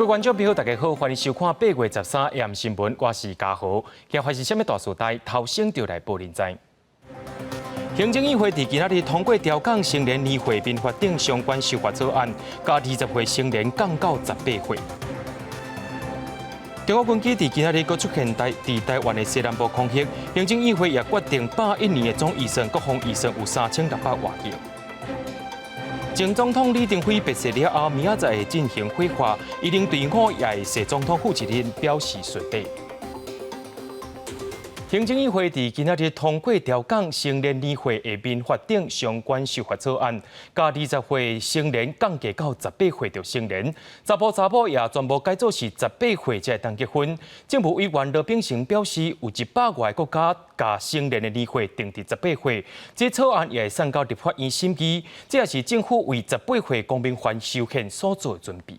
觀眾朋友，大家好，歡迎收看8月13 AM 新聞，我是嘉豪。今發生啥物大事代，頭先就來報恁知。行政院會佇今仔日通過調降成年年歲民法等相關修法草案，共20歲成年降到18歲。中國軍機佇今仔日閣出現在佇台灣的西南部空域，行政院會也決定101年的總預算，國防預算有3600外億。前總統李登輝辭世了後，明仔載會進行火化，伊領隊伍也會踅總統府一日，表示順禮。行政院會佇今仔日通過調降成年年歲的民法等相關修法草案，共20歲成年降低到十八歲就成年，查埔查某也全部改做是十八歲才會當結婚。政務委員羅秉成表示，有100外個國家共成年的年歲定佇十八歲，這草案也會送到立法院審議，這也是政府為十八歲公民權修憲所做的準備。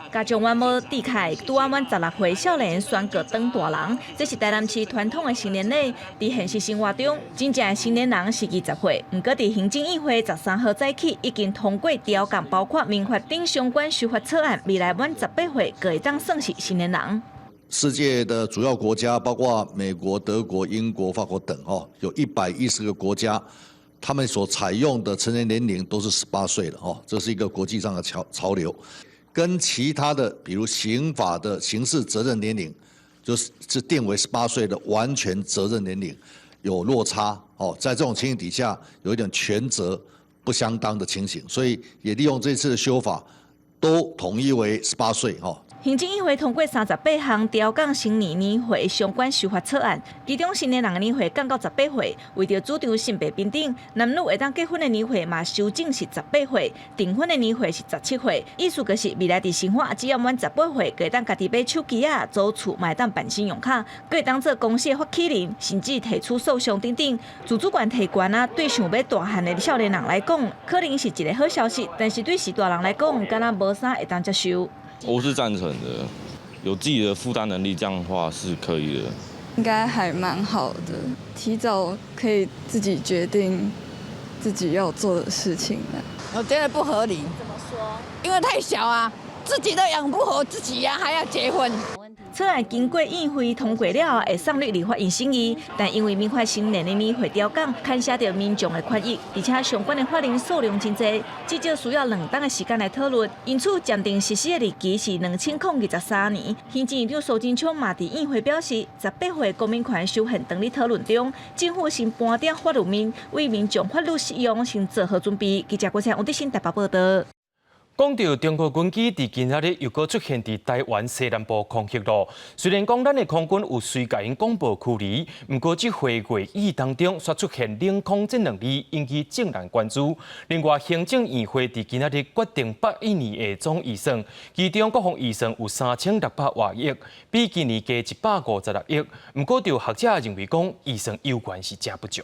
家長阮無戴凱拄仔滿16歲少年宣告當大人，這是台南市傳統的成年禮。佇現實生活中，真正的成年人是20歲。毋過佇行政院會13號早起已經通過調降包括民法等相關修法草案，未來滿十八歲就會當算是成年人。世界的主要國家包括美國、德國、英國、法國等，哦，有110個國家，他們所採用的成年年齡都是十八歲了，哦，這是一個國際上的潮流。跟其他的，比如刑法的刑事責任年齡，就是定為十八歲的完全責任年齡有落差哦，在這種情形底下，有一點權責不相當的情形，所以也利用這次的修法，都統一為十八歲哦。行政院會通過38項調降成年年歲相關修法草案，其中成年人的年歲降到十八歲，為著主張性別平等，男女會當結婚的年歲嘛修正是十八歲，訂婚的年歲是17歲。意思就是未來佇刑法只要滿十八歲，就會當家己買手機仔、租厝，嘛會當辦信用卡，閣會當做公司的發起人，甚至提出訴訟等等。自主權提懸啊，對想欲大漢的少年人來講，可能是一個好消息，但是對序大人來講，敢若無啥會當接受。我是贊成的，有自己的負擔能力，這樣的話是可以的。應該還蠻好的，提早可以自己決定自己要做的事情。我覺得不合理。怎麼說？因為太小啊，自己都養不活自己呀，還要結婚。草案經過院會通過了後，會送入立法院審議，但因為民法成年的年歲調降，牽涉著民眾的權益，而且相關的法令數量真濟，至少需要2冬的時間來討論。因此，暫定實施的日期是2023年。行政院長蘇貞昌嘛佇院會表示，十八歲公民權修憲當咧討論中，政府先盤點法律面，為民眾法律適用先做好準備。記者郭采王德新台北報道。講著中國軍機佇今仔日又閣出現佇台灣西南部空域咯。雖然講咱的空軍有隨共𪜶廣播驅離，毋過這回月語當中煞出現領空這兩字，引起眾人關注。另外，行政院會佇今仔日決定101年的總預算，其中國防預算有3600外億，比今年加156億。毋過，就學者認為講預算猶原是誠不足。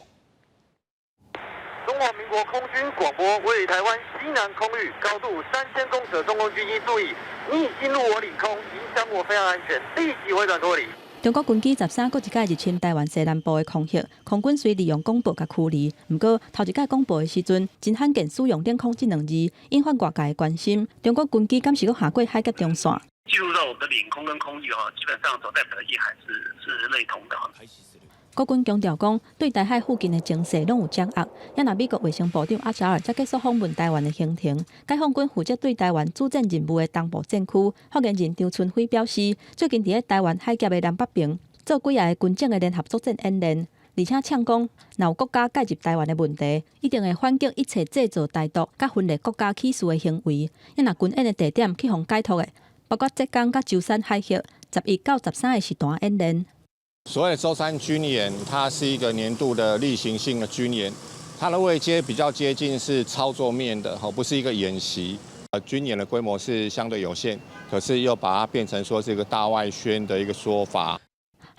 中華民國空軍廣播，位於台灣西南空域，高度3000公尺的中共軍機注意，你已進入我領空，影響我飛行安全，立即回轉脫離。中國軍機13閣一擺入侵台灣西南部的空域，空軍雖利用廣播共驅離，毋過頭一擺廣播的時陣，真罕見使用領空這兩字，引發外界的關心。中國軍機敢是閣下過海峽中線？進入到我們的領空跟空域哈，基本上所代表的意涵是類同的。國軍強調講，對台海附近的情勢攏有掌握。也若美國衛生部長阿扎爾才結束訪問台灣的行程，解放軍負責對台灣主戰任務的東部戰區發言人張春輝表示，最近佇咧台灣海峽的南北邊做幾仔個軍種的聯合作戰演練，而且嗆講，若有國家介入台灣的問題，一定會反擊一切製造台獨佮分裂國家起事的行為。也若軍演的地點去予解脫的，包括浙江佮舟山海域，11到13的實彈演練。所謂的舟山軍演，它是一個年度的例行性的軍演，它的位階比較接近是操作面的，不是一個演習。軍演的規模是相對有限，可是又把它變成說是一個大外宣的一個說法。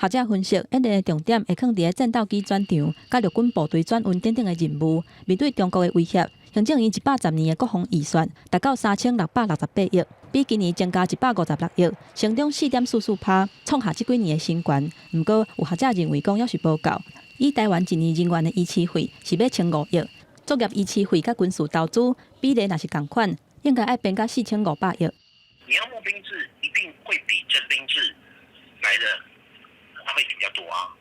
學者分析，演練的重點會囥佇咧戰鬥機轉場、佮陸軍部隊轉運等等的任務。面對中國的威脅，行政院110年的國防預算達到3668億，比今年增加156億，成長4.44%，創下這幾年的新高。毋過有學者認為講猶是無夠，以台灣一年人員的維持費是欲1500億，作業維持費佮軍事投資比例若是仝款，應該愛變甲4500億。你要募兵制，一定會比徵兵制來的花費比較多啊。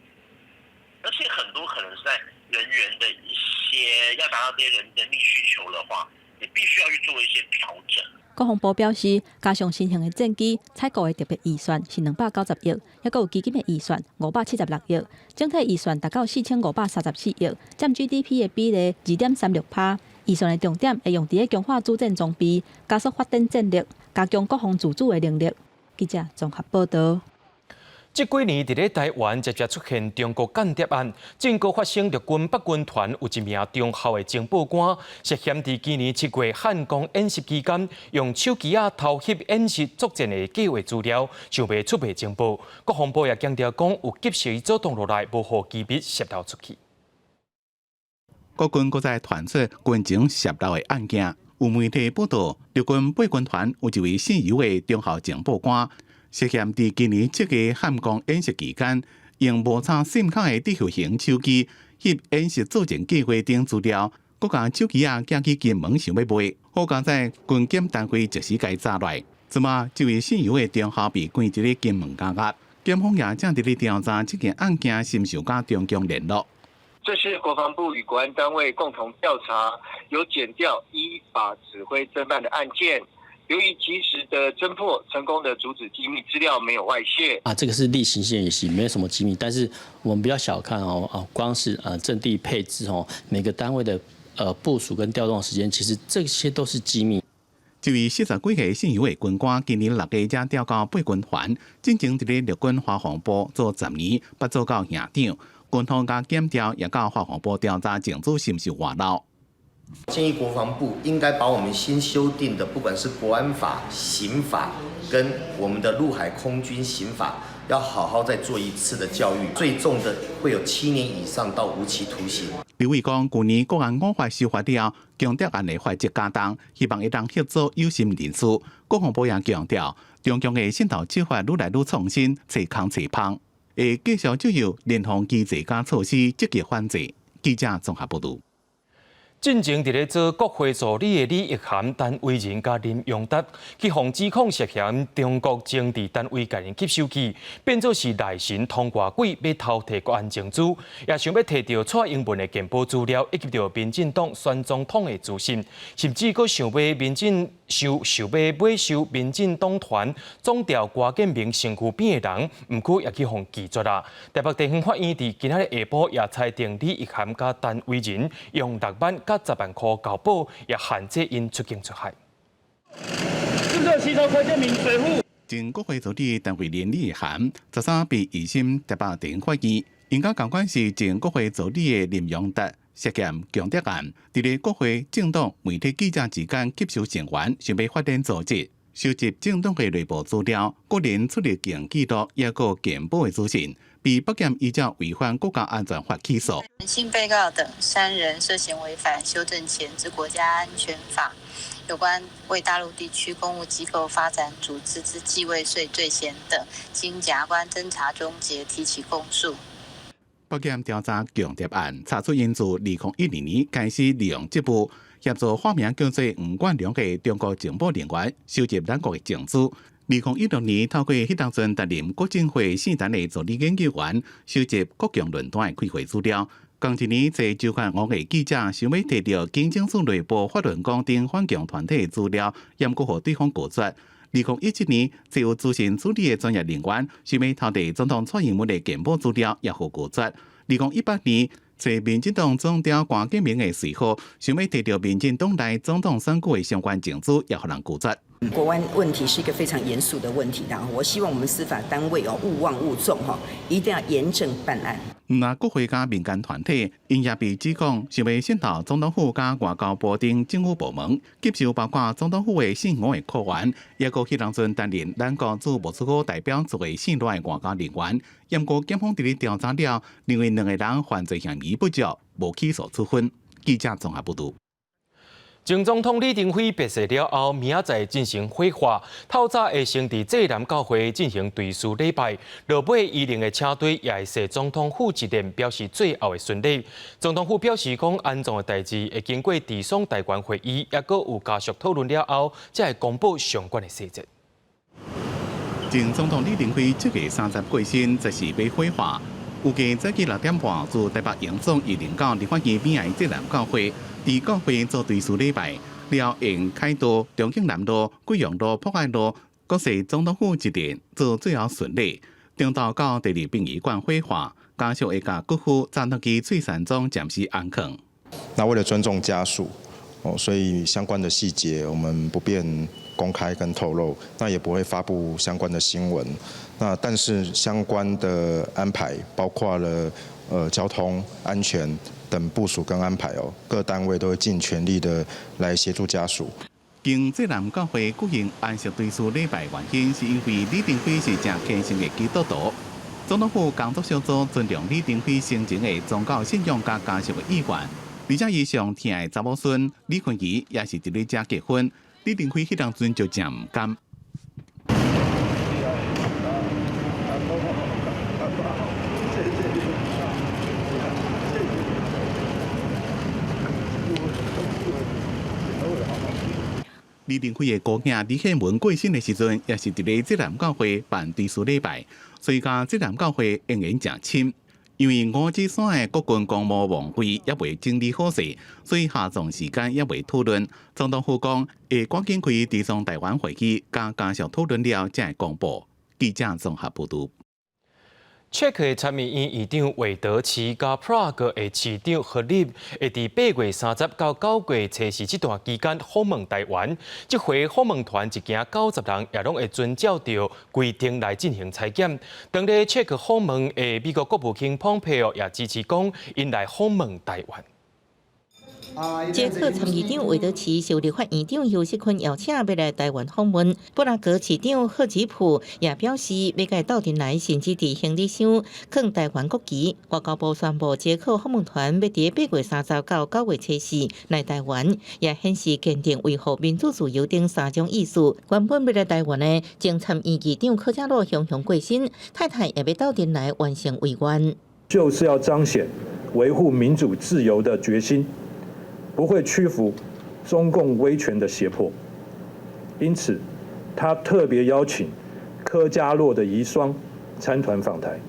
而且很多可能是在人員的一些要達到這些人力需求的話，你必須要去做一些調整。國防部表示，加上新型的戰機，採購的特別預算是290億，抑閣有基金的預算576億，整體預算達到4534億，佔 GDP 的比例2.36%。預算的重點會用佇咧強化主戰裝備、加速發展戰力、加強國防自主的能力。記者綜合報導。這幾年佇咧台灣，捷捷出現中國間諜案，正閣發生陸軍八軍團有一名中校的情報官，涉嫌佇今年7月漢光演習期間，用手機仔偷翕演習作戰的計劃資料，想欲出賣情報。國防部也強調講，有及時做動落來，無予機密洩漏出去。國軍閣再傳出軍情洩漏的案件，有媒體報道，陸軍八軍團有一位姓尤的中校情報官，涉嫌佇今年7月漢光演習期間，用無插 SIM 卡的智慧型手機翕演習作戰計劃等資料，閣共手機仔寄去金門想欲賣，好佳哉軍檢單位及時共查來。這馬這位姓尤的中校被關佇咧金門監獄，檢方也正佇咧調查這件案件是毋是有佮中共聯絡。這是國防部與國安單位共同調查，由檢調依法指揮偵辦的案件。由於及時的偵破，成功的阻止機密資料沒有外洩。啊，這個是例行性演習，沒有什麼機密。但是我們不要小看哦，啊，光是陣地配置哦，每個單位的部署跟調動時間，其實這些都是機密。這位40幾歲姓尤的軍官，今年6月才調到八軍團，進前佇咧陸軍華防部做10年，捌做到營長。軍方佮檢調也到華防部調查情資是毋是外漏。建議國防部應該把我們新修訂的，不管是國安法、刑法跟我們的陸海空軍刑法，要好好再做一次的教育。最重的會有7年以上到無期徒刑。劉偉講，舊年國安五法修法了，強調案的罰則加重，希望會當協助有心人士。國防部也強調，中共的滲透手法愈來愈創新，齊空齊芳，會繼續就有聯防機制佮措施積極反制。記者綜合報導。進前佇咧做國會助理的李易涵、陳維仁佮林榮達，去予指控涉嫌中國政治單位共𪜶翕手機，變做是內神通外鬼，欲偷提國安情資，也想欲提著蔡英文的健保資料，以及著民進黨選總統的資訊，甚至閣想欲民進收想欲買收民進黨團總召郭建明身軀邊的人，毋過也去予拒絕啦。台北地方法院佇今仔日下晡也裁定李易涵佮陳維仁用6萬佮10萬箍交保，也限制𪜶出境出海。是不是有吸收柯建銘水戶？前國會助理陳維仁李易涵，13被二審台北地法院，𪜶佮仝款是前國會助理的林榮達涉嫌共諜案，佇咧國會政黨媒體記者之間吸收成員，想欲發展組織，收集政黨的內部資料、個人出入境記錄，抑閣健保的資訊，被北檢依照違反國家安全法起訴。姓被告等三人涉嫌違反修正前之國家安全法有關為大陸地區公務機構發展組織之計未遂罪嫌等，經檢察官偵查終結，提起公訴。北檢調查共諜案，查出𪜶自2012年開始利用職務協助化名叫做吳冠良的中國情報人員收集咱國的情資。2016年，透過彼當陣擔任國政會四單的助理研究員，收集國共論壇的開會資料。仝一年，在周刊五個記者想欲提著警政署內部法輪功等反共團體的資料，猶閣予對方拒絕。2017年，這有資訊處理的專業人員想欲偷提總統蔡英文的健保資料，也予拒絕。2018年，在民進黨總召郭建銘的隨扈，想欲提著民進黨內總統選舉的相關情資，也予人拒絕。國安問題是一個非常嚴肅的問題，然後我希望我們司法單位哦，勿忘勿縱哈，一定要嚴正辦案。毋但國會佮民間團體，𪜶也被指控想欲滲透總統府佮外交部等政府部門，吸收包括總統府的姓吳的科員，抑閣彼當陣擔任咱國駐莫斯科代表處的姓賴外交人員。毋過檢方佇咧調查了，認為兩個人犯罪嫌疑不足，無起訴處分。記者綜合報導。前總統李登輝辭世了後，明仔載進行火化，透早會先佇濟南教會進行追思禮拜，落尾遺靈的車隊也會踅總統府一輪，表示最後的巡禮。總統府表示講，安葬的代誌會經過治喪大員會議，抑閣有家屬討論了後，才會公布相關的細節。前總統李登輝這月30過身，這時欲火化。預計早起6點半自台北榮總移靈到立法院邊仔濟南教會，佇教會做追思禮拜，了後沿凱道、中興南路、貴陽路、博愛路、國際總統府一帶做最後巡禮，中晝到第二殯儀館火化，家屬會共骨灰暫託去翠山莊暫時安囥。那為了尊重家屬，哦，所以相關的細節我們不便公開跟透露，那也不會發布相關的新聞。那但是相關的安排，包括了交通安全等部署跟安排哦，各單位都會盡全力的來協助家屬。經濟南教會舉行安息追思禮拜，原因是因為李登輝是誠虔誠的基督徒。總統府工作小組尊重李登輝生前的宗教信仰佮家屬的意願，而且伊上疼的查某孫李坤儀也是佇咧遮結婚。李登輝彼當陣就誠毋甘。李登輝的姑囝李憲文過身的時陣，也是佇咧濟南教會辦追思禮拜，所以佮濟南教會淵源誠深。因為五指山的國軍公墓墓位猶未整理好勢，所以下葬時間猶未討論。總統府講會趕緊開治喪台灣會議，佮家屬討論了才會公布。記者綜合報導。捷克參議院議長韋德齊佮布拉格的市長賀立會佇8月30到9月初四這段期間訪問台灣。這回訪問團一行90人，也攏會遵照著規定來進行採檢。當咧捷克訪問的美國國務卿蓬佩奧也支持講，𪜶來訪問台灣。捷克參議長韋德齊受立法院長游錫堃邀請，欲來台灣訪問。布拉格市長賀吉普也表示，欲共鬥陣來，甚至佇行李箱囥台灣國旗。外交部宣布，捷克訪問團欲佇8月30到9月初四來台灣，也顯示堅定維護民主自由等三種意思。原本欲來台灣的前參院議長柯嘉洛雄雄過身，太太也欲鬥陣來完成遺願，就是要彰顯維護民主自由的決心。不會屈服中共威權的脅迫，因此他特別邀請柯家洛的遺孀參團訪台，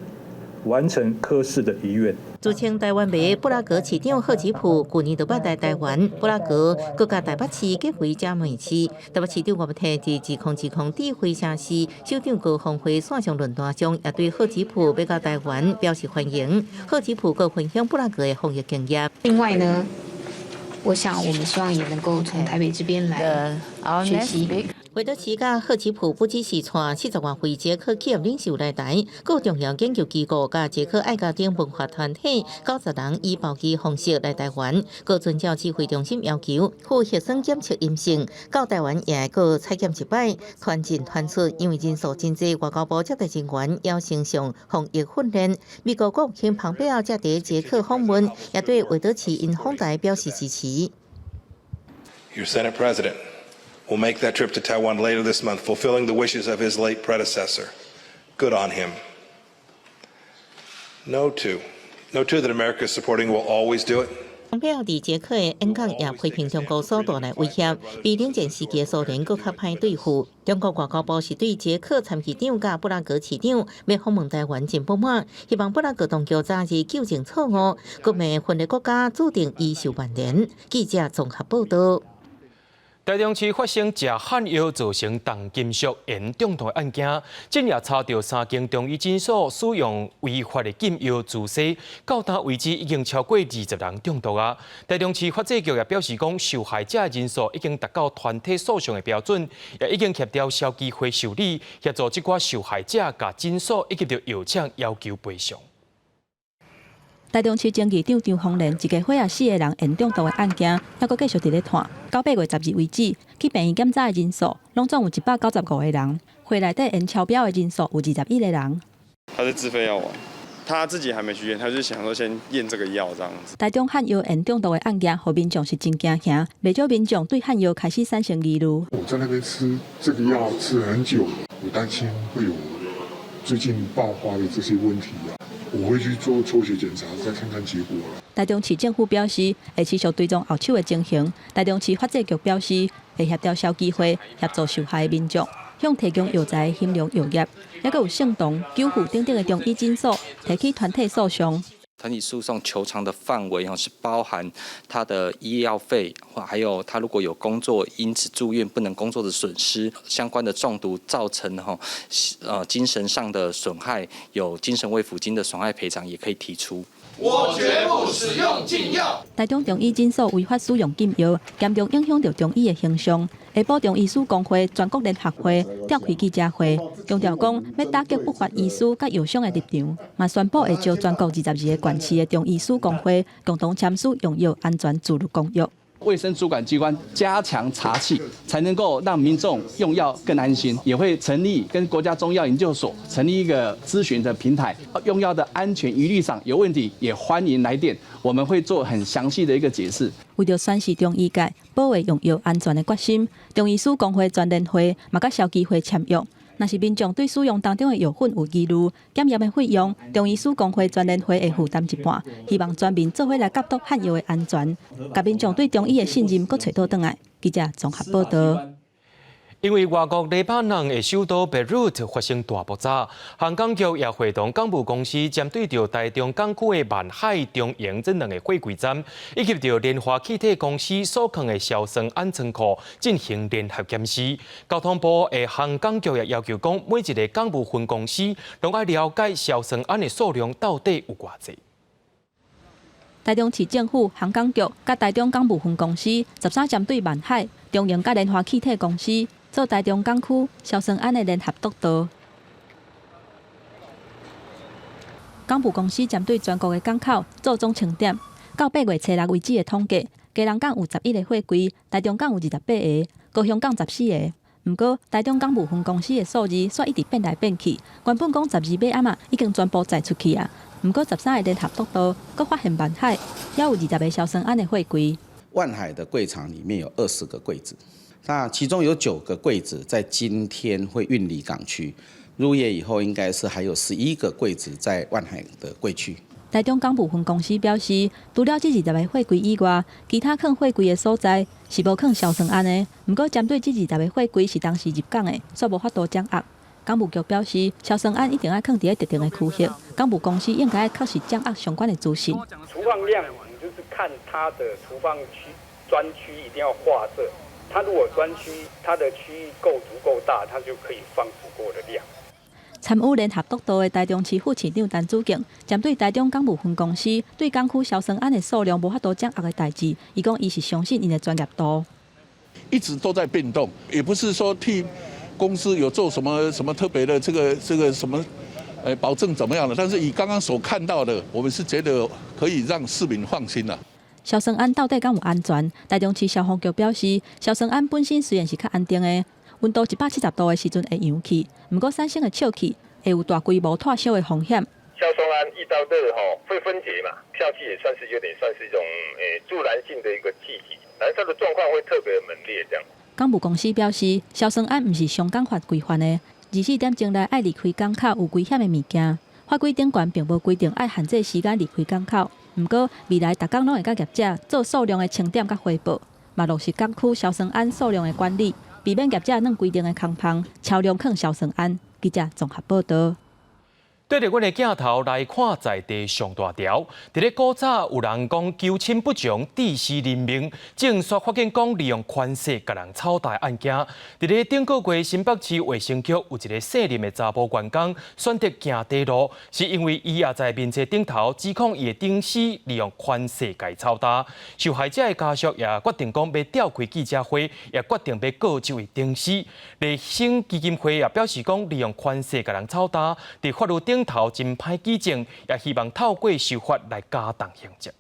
完成柯氏的遺願。自稱台灣迷布拉格市長賀吉普，舊年就捌來台灣，布拉格閣共台北市結為姐妹市。台北市長吳忒佇2020智慧城市首長高峰會線上論壇上，也對賀吉普欲到台灣表示歡迎。賀吉普閣分享布拉格的防疫經驗。另外呢，我想我們希望也能夠從台北這邊來學習。韋德齊佮賀吉普不只是帶40外位捷克企業領袖來台，閣有重要研究機構佮捷克愛家等文化團體90人以包機方式來台灣，閣遵照指揮中心要求，赴核酸檢測陰性，到台灣也會閣採檢一擺，團進團出，因為人數真濟，外交部接待人員要先上防疫訓練。美國國務卿蓬佩奧才佇捷克訪問，也對韋德齊𪜶訪台表示支持。 Your Senate President will make that trip to Taiwan later this month, fulfilling the wishes of his late predecessor. Good on him. Know too, know too that America is supporting will always do it. 蓬佩奧佇捷克的演講也批評中國所帶來威脅，比冷戰時期的蘇聯閣較歹對付。中國外交部是對捷克參議長佮布拉格市長欲訪問台灣真不滿，希望布拉格當局早日糾正錯誤，閣罵分裂國家注定伊受牽連。記者綜合報導。台中市發生食漢藥造成重金屬鹽中毒的案件，這夜查著三間中醫診所使用違法的禁藥注射，到今為止已經超過20人中毒啊！台中市法制局也表示講，受害者人數已經達到團體訴訟的標準，也已經協調消基會受理，協助這寡受害者共診所以及著藥廠要求賠償。台中市前議長張鳳蓮一家伙仔四個人鹽中毒的案件，猶閣繼續佇咧拖。到8月12為止，去病院檢查的人數，攏總有195個人，血內底鹽超標的人數有21個人。他是自費藥丸，他自己還沒去驗，他就想說先驗這個藥這樣子。台中漢藥鹽中毒的案件，予民眾是真驚嚇，袂少民眾對漢藥開始產生疑慮。我在那邊吃這個藥吃很久了，我擔心會有最近爆發的這些問題啊。我會去做抽血檢查，再看看結果啦。台中市政府表示，會持續追蹤後手的情形。台中市法制局表示，會協調消基會協助受害的民眾，希向提供藥材的興隆藥業，抑閣有聖堂、久富等等的中醫診所提起團體訴訟。團體訴訟求償的範圍是包含他的醫藥費，還有他如果有工作因此住院不能工作的損失，相關的中毒造成精神上的損害，有精神慰撫金的損害賠償也可以提出。我絕不使用禁藥。台中中醫診所違法使用禁藥，嚴重影響著中醫的形象。下晡中醫師公會全國聯合會召開記者會，強調講欲打擊不法醫師佮藥商的立場，嘛宣布會召全國22個縣市的中醫師公會共同簽署用藥安全自律公約。衛生主管機關加強查緝，才能夠讓民眾用藥更安心。也會成立跟國家中藥研究所成立一個諮詢的平台，用藥的安全疑慮上有問題，也歡迎來電，我們會做很詳細的一個解釋。為著宣示中醫界保衛用藥安全的決心，中醫師公會全聯會嘛佮消基會簽約。若是民眾對使用當中的藥粉有疑慮，檢驗的費用，中醫師公會全聯會會負擔一半，希望全民做伙來監督漢藥的安全，共民眾對中醫的信任閣揣倒轉來。記者綜合報導。因為外國黎巴嫩的首都貝魯特發生大爆炸，航港局也會同港務公司針對著台中港區的萬海、中榮這兩個貨櫃站，以及著聯華氣體公司所囥的硝酸銨倉庫進行聯合檢視。交通部的航港局也要求講，每一个港務分公司攏愛了解硝酸銨的數量到底有偌濟。台中市政府航港局佮台中港務分公司13針對萬海、中榮佮聯華氣體公司做台中港區硝酸銨的聯合督導。港務公司針對全國的港口做總清點，到8月初6為止的統計，基隆港有11個貨櫃，台中港有28個，高雄港14個。毋過，台中港務分公司的數字煞一直變來變去，原本講12尾暗仔已經全部載出去啊，毋過13个聯合督導，閣發現萬海猶有20個硝酸銨的貨櫃。萬海的櫃場裡面有20個櫃子。那其中有9個櫃子在今天會運離港區，入夜以後應該是還有11個櫃子在萬海的櫃區。台中港務分公司表示，除了這20個貨櫃以外，其他囥貨櫃的所在是無囥硝酸銨的。毋過，針對這20個貨櫃是當時入港的，煞無法度掌握。港務局表示，硝酸銨一定愛囥佇咧特定的區域，港務公司應該愛確實掌握相關的資訊。儲放量，你就是看它的儲放區專區一定要劃設。它如果專區，它的區域夠足夠大，它就可以放足夠的量。參與聯合督導的台中市副市長陳子敬，針對台中港務分公司對港區硝酸銨的數量無法度掌握的代誌，伊講伊是相信𪜶的專業度。一直都在變動，也不是說替公司有做什麼什麼特別的這個什麼，保證怎麼樣的？但是以剛剛所看到的，我們是覺得可以讓市民放心啦。硝酸銨到底敢有安全？台中市消防局表示，硝酸銨本身雖然是較安定的，溫度170度的時陣會溶去，毋過產生的笑氣會有大規模脫燒的風險。硝酸銨遇到熱吼會分解嘛，笑氣也算是有點算是一種助燃性的一個氣體，燃燒的狀況會特別猛烈。這樣。港務公司表示，硝酸銨毋是相仝法規範的，24點鐘內愛離開港口有危險的物件。法規頂懸並無規定愛限制時間離開港口。毋過未來逐工攏會佮業者做數量的清點佮匯報，嘛落實港區硝酸銨數量的管理，避免業者按規定的空芳超量囥硝酸銨。記者綜合報導。對著阮的鏡頭來看，在地上大條。佇咧古早有人講求親不成，致死人命，證實發現講利用權勢共人炒大案件。佇咧頂個月新北市衛生局有一个姓林的查埔員工選擇行短路，是因為伊也在面冊頂頭指控伊的頂司利用權勢共伊操擔。受害者的家屬也決定講欲召開記者會，也決定欲告這位頂司。衛生基金會也表示講，利用權勢共人操擔，佇法律頂頭真歹舉證，也希望透過修法來加重刑責。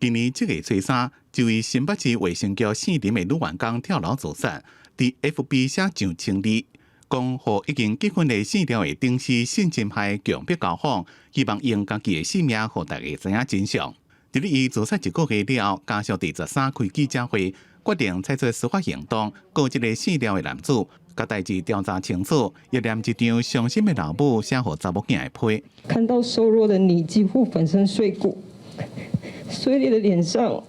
今年7月初3，這位新北市衛生局姓林的女員工跳樓自殺，佇 FB 寫上千字，講予已經結婚的姓廖的頂司性侵害強迫交往，希望用家己的性命予大家知影真相。佇咧伊自殺一個月了後，家屬佇13開記者會，決定採取司法行動，告這个姓廖的男子。共代誌調查清楚，也連一張傷心的老母寫予查某囝的批。看到瘦弱的你幾乎粉身碎骨，碎裂的臉上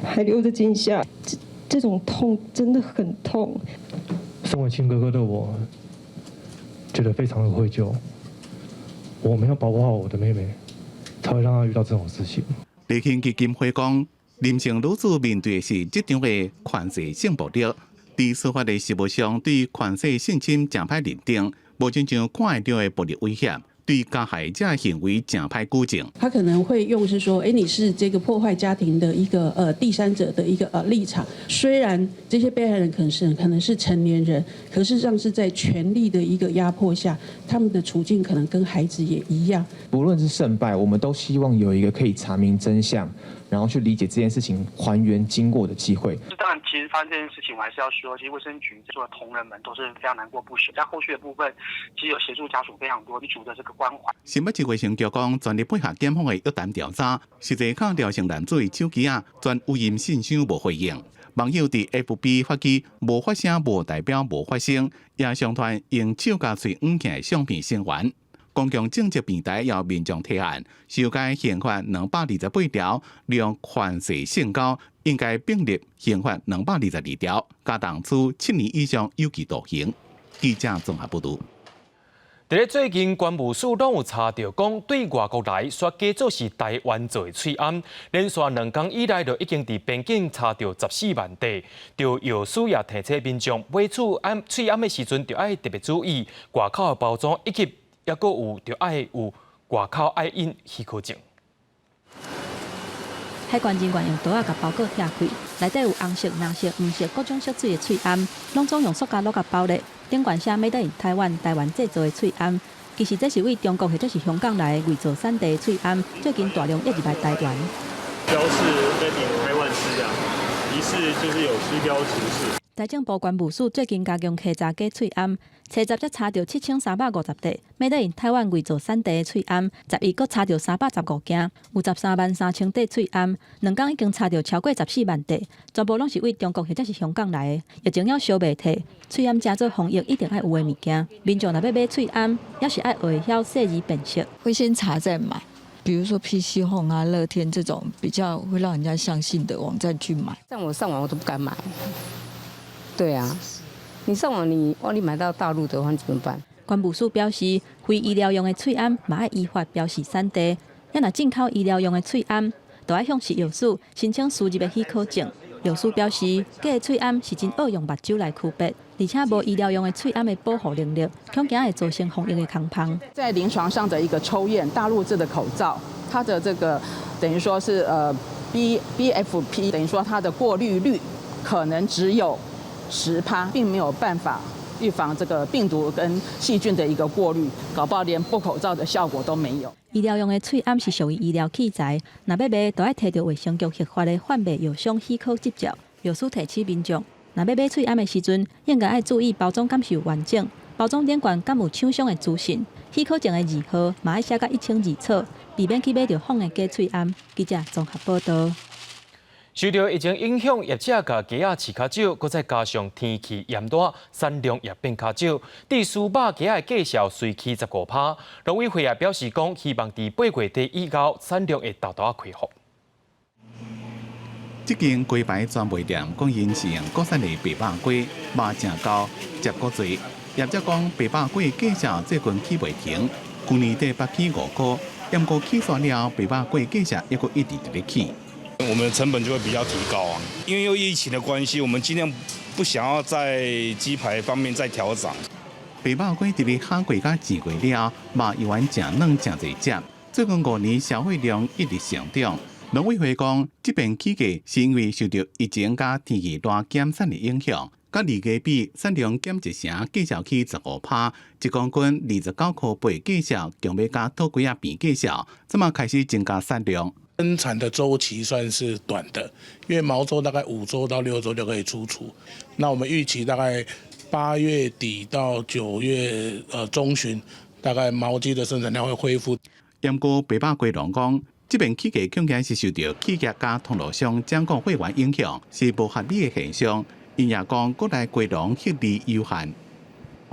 還留着驚嚇，這種痛真的很痛。身為親哥哥的我，覺得非常的愧疚。我沒有保護好我的妹妹，才會讓她遇到這種事情。勵馨基金會講，林姓女子面對的是職場的權勢性暴力，佇司法的實務上對權勢性侵誠歹認定，無親像看會著的暴力威脅，對加害者行為誠歹舉證。他可能會用是說，你是這個破壞家庭的一個第三者的一個立場。雖然這些被害人可能是成年人，可是上是在權力的一個壓迫下，他們的處境可能跟孩子也一樣。不論是勝敗，我們都希望有一個可以查明真相，然後去理解這件事情、還原經過的機會。當然，其實發生這件事情，我還是要說，其實衛生局做的同仁們都是非常難過不捨。在後續的部分，其實有協助家屬非常多，一組的這個關懷。新北市衛生局講，全力配合檢方的約談調查，實際敲廖姓男子的手機仔，全語音信箱無回應。網友佇 FB 發起無發聲無代表無發聲，也上傳用手共喙掩起的相片聲援。公共政策平台要民眾提案修改刑法228條，讓權勢性交應該併入刑法222條，加重處7年以上有期徒刑。記者綜合報導。佇咧最近，關務署攏有查著講，對外國來煞假做是台灣做的喙罨，連續2工以來就已經佇邊境查著14萬塊。著藥師也提醒民眾買喙罨喙罨的時陣，著愛特別注意外口的包裝，以及猶閣有著愛有外口愛印許可證。海關人員用刀仔共包裹拆開，內底有紅色、藍色、黃色各種色水的喙罨，攏總用塑膠櫓共包咧。頂懸寫 Made in 台灣，台灣製造的喙罨，其實這是對中國或者是香港來的偽造產地的喙罨，最近大量湧入來台灣。標示 Made in 台灣字樣，疑似就是有虛標情勢。財政部關務署最近加強稽查假喙罨，初十才查著7350塊 Made in 台灣偽造產地的喙罨，11閣查著315件，有133,000塊喙罨，2工已經查著超過14萬塊，全部攏是對中國或者是香港來的。疫情猶燒袂退，喙罨誠做防疫一定愛有的物件，民眾若欲買喙罨，猶是愛學會曉細膩辨識。會先查再買，比如說 PC Home 啊、樂天這種比較會讓人家相信的網站去買。像我上網我都不敢買。對啊，你上網你萬一買到大陸的話，你怎麼辦？關務署表示，非醫療用的喙罨嘛愛依法標示產地，啊若進口醫療用的喙罨，就愛向食藥署申請輸入的許可證。藥師表示，假的喙罨是真愛用目睭來區別，而且無醫療用的喙罨的保護能力，恐驚會造成防疫的空縫。在臨床上的一個抽驗，大陸製的口罩，它的這個等於說是BFP，等於說它的過濾率可能只有10%，並沒有辦法預防這個病毒跟細菌的一個過濾，搞不好連布口罩的效果都沒有。醫療用的喙罨是屬於醫療器材，若欲賣，就愛提著衛生局核發的販賣藥商許可執照。藥師提醒民眾，若欲買喙罨的時陣，應該愛注意包裝敢是有完整，包裝頂懸敢有廠商的資訊，許可證的字號嘛愛寫甲一清二楚，避免去買著仿的假喙罨。記者綜合報導。受著疫情影響，業者共雞仔飼較少，閣再加上天氣炎熱，產量也變較少。致使肉雞仔的價數隨起15%。農委會也表示講，希望佇8月底以後，產量會沓沓仔恢復。這間雞排專賣店講，𪜶是用國產的白肉雞，肉誠厚，接骨濟。業者講，白肉雞價數最近起袂停，去年底捌起5塊，毋過起煞了後，白肉雞價數猶閣一直佇咧起。我們的成本就會比較提高啊，因為又疫情的關係，我們盡量不想要在雞排方面再調漲。白肉雞佇咧夏季佮前季了後，肉猶原誠嫩誠濟汁。最近5年消費量一直成長。農委會講，這遍起價是因為受著疫情佮天氣熱減產的影響。佮二月比，產量減一成，價數起15%，一公斤29.8塊，價數強欲佮土雞仔平價數，這馬開始增加產量。生產的週期算是短的，因為毛週大概5週到6週就可以出廚。那我們預期大概8月底到9月中旬，大概毛雞的生產量會恢復。毋過白肉雞農講，這遍起價恐驚是受著企業佮通路商漲價會員影響，是無合理的現象。𪜶也講，國內雞農獲利有限。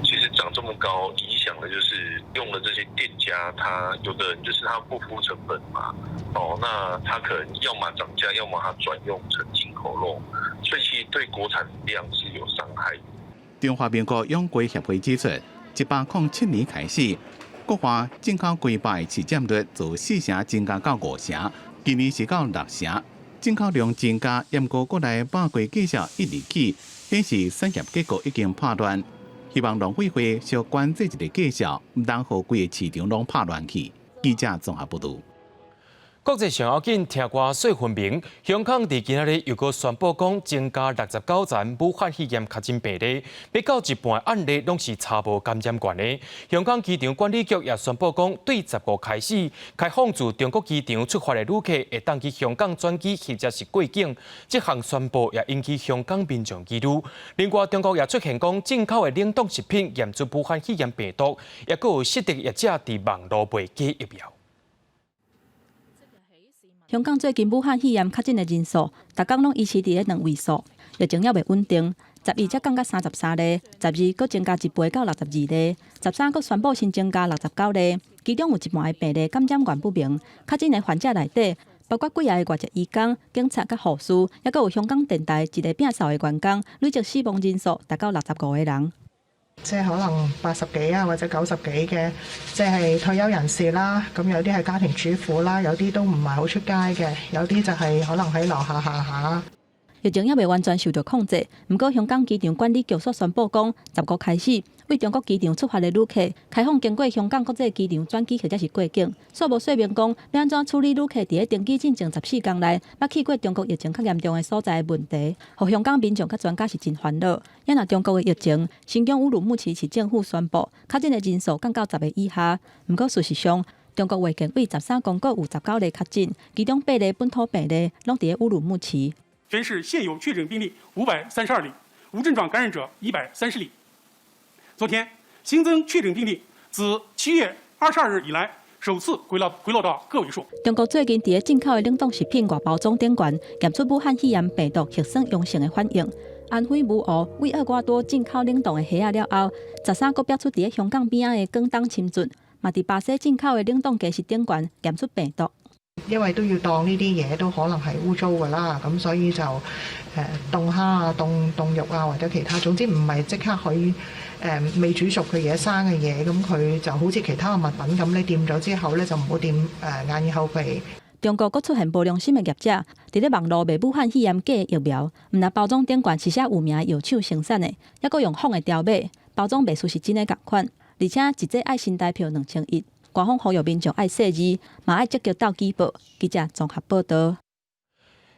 其實漲這麼高，影響的就是用了這些店家，他有的人就是他不敷成本嘛，哦，那他可能要麼漲價，要麼他轉用成進口肉，所以其實對國產量是有傷害。中華民國養雞協會指出，107年開始，國華進口雞排市佔率自4成增加到5成，今年是到6成，進口量增加，毋過國內肉雞繼續一直起，顯示產業結構已經破亂。希望農委會小關注一下價數，毋通予規个市場攏拍亂去。記者綜合報導。國際上要緊，聽歌說分明。香港佇今仔日又閣宣布講增加69人武漢肺炎確診病例，欲到一半案例攏是查無感染源的。香港機場管理局也宣布講，對15開始開放自中國機場出發的旅客會當去香港轉機或者是過境。這項宣布也引起香港民眾疑慮。另外，中國也出現講進口的冷凍食品驗出武漢肺炎病毒，也閣有失德業者佇網路賣假疫苗。香港最近武漢肺炎確診的人數，逐工攏維持佇咧兩位數，疫情猶未穩定。11才降到33例，12閣增加一倍到62例，13閣宣布新增加69例，其中有一半的病例感染源不明。確診的患者內底，包括幾个外籍移工、警察佮護士，猶閣有香港電台一个摒掃的員工，累計死亡人數達到65個人。即係可能80幾啊，或者90幾嘅，即係退休人士啦。咁有啲係家庭主婦啦，有啲都唔係好出街嘅，有啲就係可能喺樓下行下。疫情猶未完全受到控制，毋過香港機場管理局所宣布講，15開始對中國機場出發的旅客開放經過香港國際機場轉機或者是過境。煞無說明講欲按怎處理旅客佇咧登機進前14工內捌去過中國疫情較嚴重的所在的問題，予香港民眾佮專家是真煩惱。也若中國的疫情，新疆烏魯木齊市政府宣布確診的人數降到10個以下，毋過事實上，中國衛健委13公告有19例確診，其中8例本土病例攏佇咧烏魯木齊。全市現有確診病例532例，無症狀感染者130例。昨天新增確診病例自7月22日以來首次回落到個位數。中國最近佇咧進口的冷凍食品外包裝頂懸驗出武漢肺炎病毒核酸陽性的反應。安徽武电對厄瓜多進口冷凍的蝦仔了後，13閣爆出佇咧香港邊仔的廣東深圳，嘛佇巴西進口的冷凍雞食頂懸驗出病毒。因為都要當呢啲嘢都可能係污糟㗎啦，咁所以就凍蝦啊、凍凍肉啊或者其他，總之唔係即刻可以未煮熟嘅嘢、生嘅嘢，咁佢就好似其他嘅物品咁，你掂咗之後咧就唔好掂眼耳口鼻。中國閣出現無良心的業者，佇咧網路賣武漢肺炎假疫苗，毋但包裝頂懸是寫有名的藥廠生產的，猶閣用仿的條碼包裝賣出是真的仝款，而且一劑愛新台票2100。官方呼籲民眾愛細膩，嘛愛積極鬥舉報。記者綜合報導。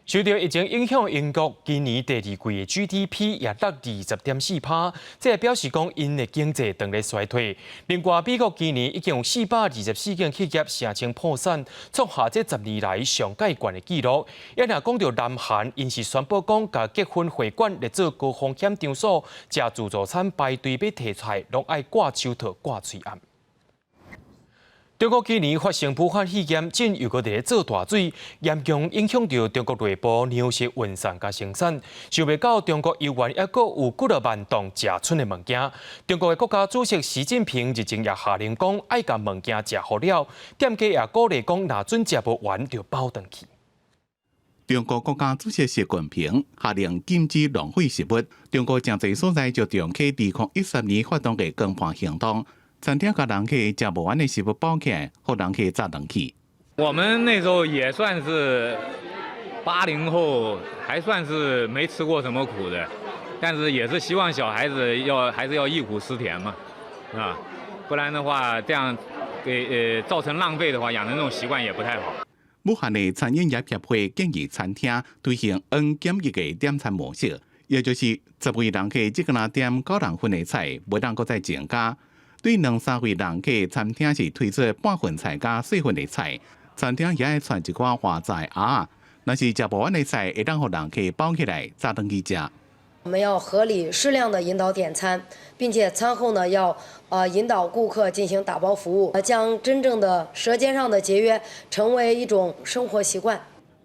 受著疫情影響，英國今年第二季的 GDP 也落20.4%，這表示講𪜶的經濟正咧衰退。另外，美國今年已經有424間企業聲稱破產，創下這10年來上蓋懸的紀錄。也若講著南韓，𪜶是宣布講，共結婚會館列做高風險場所，食自助餐排隊欲提菜，攏愛掛手套、掛喙罨。中國今年發生武漢肺炎，正又閣佇咧做大水，嚴重影響著中國內部糧食運送佮生產。想袂到中國猶原猶閣有幾若萬噸食賰的物件。中國的國家主席習近平日前也下令講，愛共物件食予了。店家也鼓勵講，若準食無完就包轉去。中國國家主席習近平下令禁止浪費食物。中國誠濟所在就重啟2013年發動的光盤行動。餐廳共人客食無完的食物包起來，予人客紮轉去。我們那時候也算是80後，還算是沒吃過什麼苦的，但是也是希望小孩子要還是要憶苦思甜嘛，啊，不然的話這樣給造成浪費的話，養成這種習慣也不太好。武漢的餐飲業協會建議餐廳推行 N 減一的點餐模式，也就是10位人客只敢若點九人份的菜，袂當閣再增加。對兩三位人客，餐廳是推出半份菜佮細份的菜，餐廳也愛攑一寡花菜啊。若是食無完的菜，會當予人客包起來，紮轉去食。我們要合理適量的引導點餐，並且餐後呢要引導顧客進行打包服務，將真正的舌尖上的節約成為一種生活習慣。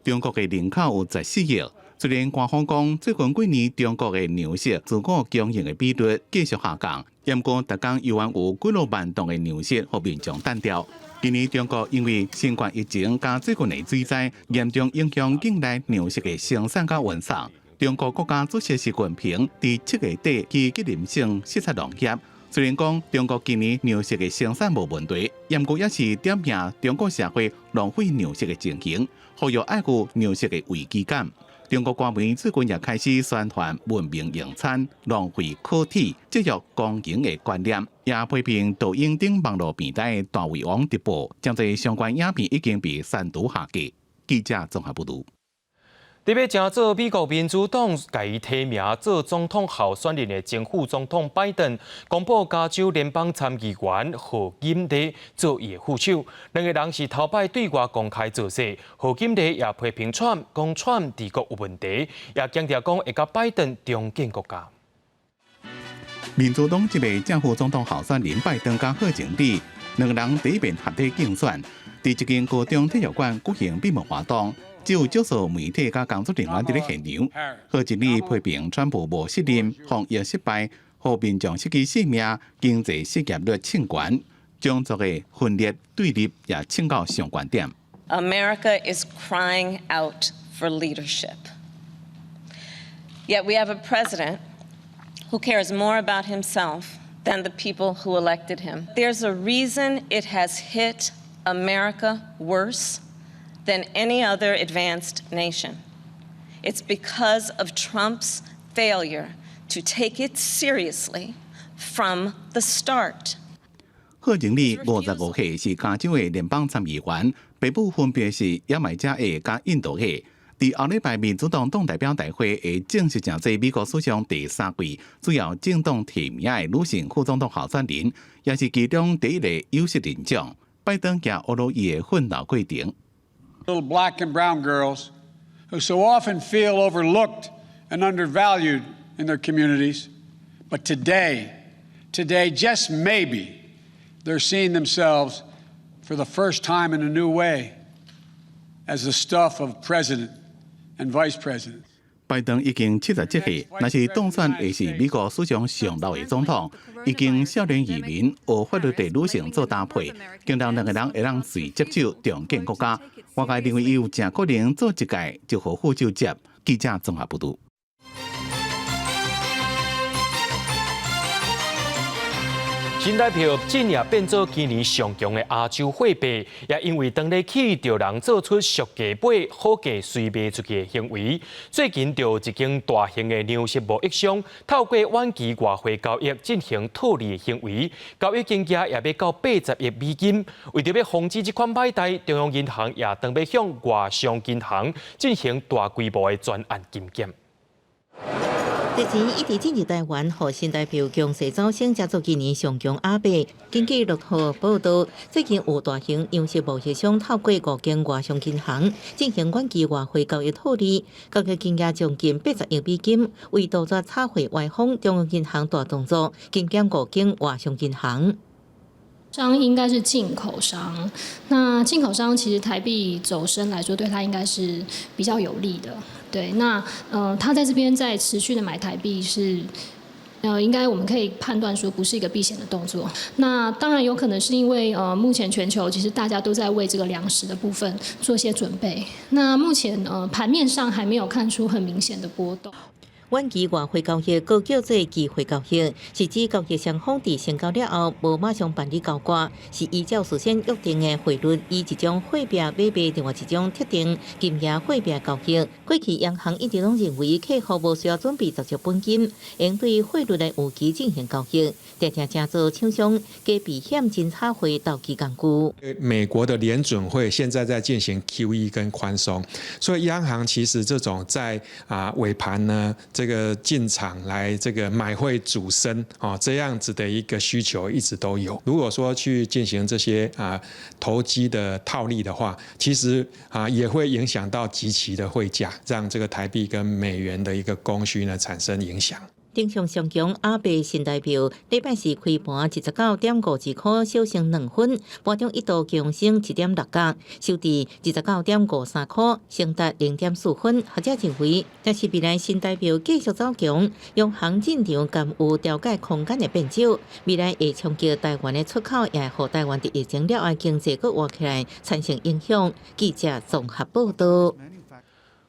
中國的人口有14億，雖然官方講最近幾年中國的糧食自我供應的比率繼續下降，毋過逐工猶原有幾若萬噸的糧食予民眾擲掉。今年中國因為新冠疫情佮最近的水災，嚴重影響境內糧食的生產佮運送。中國國家主席習近平佇7月底去吉林省視察農業。雖然講中國今年糧食的生產無問題，毋過也是點名中國社會浪費糧食的情形，呼籲愛護糧食的危機感。中國官媒最近也開始宣傳文明用餐、浪費可恥、節約光榮的觀念，也批評抖音等網路平台的大胃王直播，將這相關影片已經被刪除下架。記者綜合報導。特別正做美國民主黨共伊提名做總統候選人的前副總統拜登，公布加州聯邦參議員賀錦麗做伊的副手。兩个人是頭擺對外公開造勢。賀錦麗也批評川普，講川普治國有問題，也強調講會佮拜登重建國家。民主黨這位正副總統候選人拜登佮賀錦麗兩个人第一遍合體競選，佇一間高中體育館舉行閉幕活動。只有少數媒體佮工作人員佇咧現場。賀錦麗批評川普無信任、防疫失敗，予民眾失去性命、經濟失業率衝懸，種族的分裂對立也衝到上懸點。 America is crying out for leadership. Yet we have a president who cares more about himself than the people who elected him. There's a reason it has hit America worse than any other advanced nation. It's because of Trump's failure to take it seriously from the start. 賀錦麗55歲，是加州的聯邦參議員，爸母分別是牙買加裔佮印度裔。佇後禮拜民主黨黨代表大會會正式成做美國史上第三位主要政黨提名的女性副總統候選人，也是其中第一个有色人種。拜登也呵咾伊的奮鬥過程。 Little black and brown girls who so often feel overlooked and undervalued in their communities. But today, today, just maybe, they're seeing themselves for the first time in a new way as the stuff of president and vice president. 拜登已經77歲，若是當選會是美國史上上老的總統。已經少年移民，學法律的女性做搭配，強調兩个人會當隨接手重建國家。外界認為伊有誠可能做一屆就予副手接。記者綜合報導。新台票真也變做今年上強的亞洲貨幣，也因為當咧去著人做出俗價買好價隨賣出去的行為。最近就一間大型的糧食貿易商透過遠期外匯交易進行套利的行為，交易金額也欲到80億美金。為著欲防止這款歹代，中央銀行也準備向外商銀行進行大規模的專案金檢。日前一直進入台灣，予新台票強勢走升，成做今年上強亞幣。根據路透報導，最近有大型糧食貿易商透過五間外商銀行進行遠期外匯交易套利，交易金額將近80億美金。為杜絕炒匯歪風，中央銀行大動作，金檢五間外商銀行。商應該是進口商，那進口商其實台幣走升來說，對他應該是比較有利的。對，那他在這邊在持續的買台幣是，應該我們可以判斷說不是一個避險的動作。那當然有可能是因為目前全球其實大家都在為這個糧食的部分做些準備。那目前盤面上還沒有看出很明顯的波動。遠期外匯交易，閣叫做期貨交易，是指交易雙方佇成交了後，無馬上辦理交割，是依照事先約定的匯率，以一種貨幣買賣另外一種特定金額貨幣交易。過去央行一直攏認為客戶無需要準備足足本金，應對匯率來預期進行交易，定定成做廠商加避險真炒匯投機工具。美國的聯準會現在在進行 QE 跟寬鬆，所以央行其實這種在尾盤呢，這個進場來這個買匯主升啊，這樣子的一個需求一直都有。如果說去進行這些投機的套利的話，其實也會影響到即期的匯價，讓這個台幣跟美元的一個供需呢產生影響。頂上上強亞幣新台票，禮拜四開盤29.52箍，小升2分，盤中一度強升1.6角，收佇29.53箍，升達0.4分。學者認為，若是未來新台票繼續走強，央行進場敢有調解空間會變少，未來會衝擊台灣的出口，也會予台灣佇疫情了後經濟閣活起來產生影響。記者綜合報導。